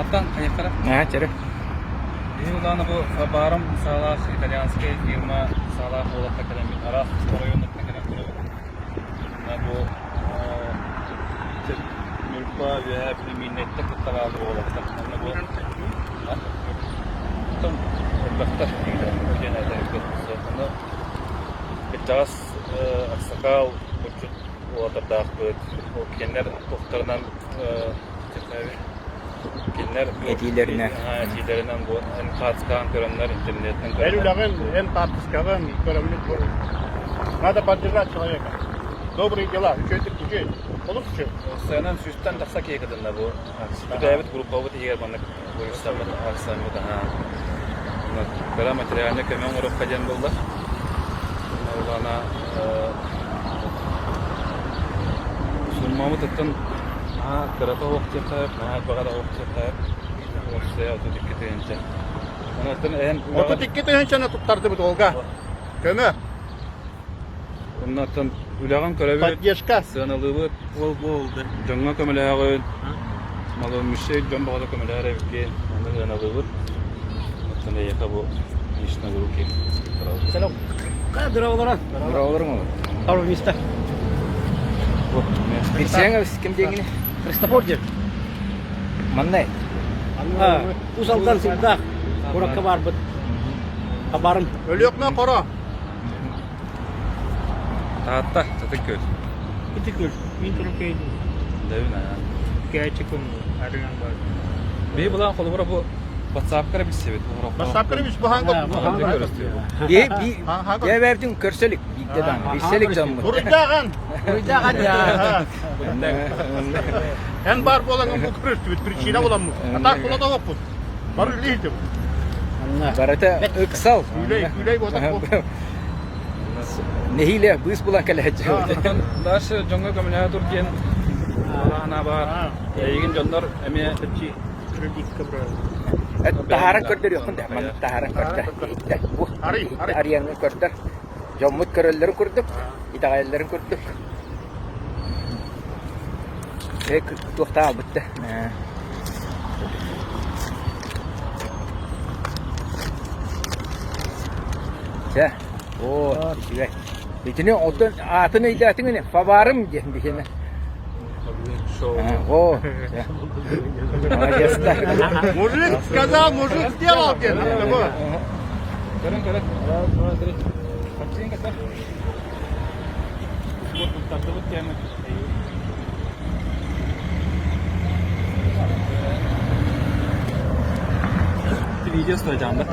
Мантан хайыхтара? Аа, чэрэ. Биһи улаана бу Фабаром саалаах итальянскай фирма саалаах уолаттар кэлэммит араас оройуоннартан кэлэн турабыт. Мына бу Ньурба үөһээ Бүлүү кытта бааллар уолаттар. Онно бу Оттон элбэхтэр диэн этэргэ Ону кырдьаҕас аксакаал булчут уолаттардаахпыт. Ол кинилэр туохтарынан Кинилэр Этиилэринэн. этиилэринэн бу эн хаацкаан көрөннөр интернетинэн Эн көрөннөр үлэҕин, эн хаартыскаҕын көрөммүт бу. Надо поддержать человека. Добрые дела, үчүгэйдик үчүгэй. Олус үчүгэй. Сыанан сүүстэн тахса киһи кытынна бу. Бүтээбит группабыт иһигэр маннык выставмыт акцияммыт аһаа. Кыра материальнай көмө оҥоруохха диэн буолла. Улаана суммабыт оттон наһаа кырата оһох диэххэ, наһаа элбэҕэ да оһох диэххэ, уопсайа 32 тыһыынча. Онон эн 32 тыһыынчаны туттардыбыт уолга. Көмө. Оннуттан үлэҕин көрөбүт, Поддержка. сыаналыыбыт, дьоҥҥо көмөлөһөҕүн, малоимущай дьон бөҕөтө көмөлөһөр эбиккин, ону сыаналыыбыт. Оттон эйиэхэ бу лично в руки. Здраволорон. Здраволорон. Пару места. Билсиэҥ ким диэҥҥини? Христофор диэн. Манна. Уус Алдан сирдаах куоракка баарбыт. Хабарым. Өлүөхмэ хоро. Таатта, Ытык Күөл. Ытык Күөл. Мин туруккайдым. Дэбин аа. Кээчикум арыган бар. Биһи булан холобура бу WhatsApp-ка эрэ билсибит. WhatsApp-ка эрэ быһаан Би би бэйэбитин көрсөлүк биирдэ даҕаны билсэлик дьоммут. Буруйдааҕын. Буруйдааҕын я. Эн бар буолаҥын бу көрүстүбүт, причина буламмыт. А так була да оппут. Бары үлэһитим. Барыта ыксал. Үлэй, үлэй буотах бу. Нэһиилэ быыс булан кэлээччи. Дальше дьоҥҥо көмөлөһө тур диэн санаа баар. Эйигин дьоннор эмиэ Таһааран көрдөрүөххүн да, маннык таһааран көрдөр. Бу арыйаҥҥын көрдөр. Дьоммут көрөллөрүн курдук, итэҕэйэллэрин курдук. Э, туохтаах албыт да. Чэ, оо, үчүгэй. Итини оттон аатын өйдөөтүҥ ини, Фабарым диэн биһиэнэ. О, молодец-то. Мужик сказал, мужик сделал диэн. Көрөн, көрөн. Раз, два, три. Хаччыын кэтэр. Тардыбыт диэммит. Видео стоит да?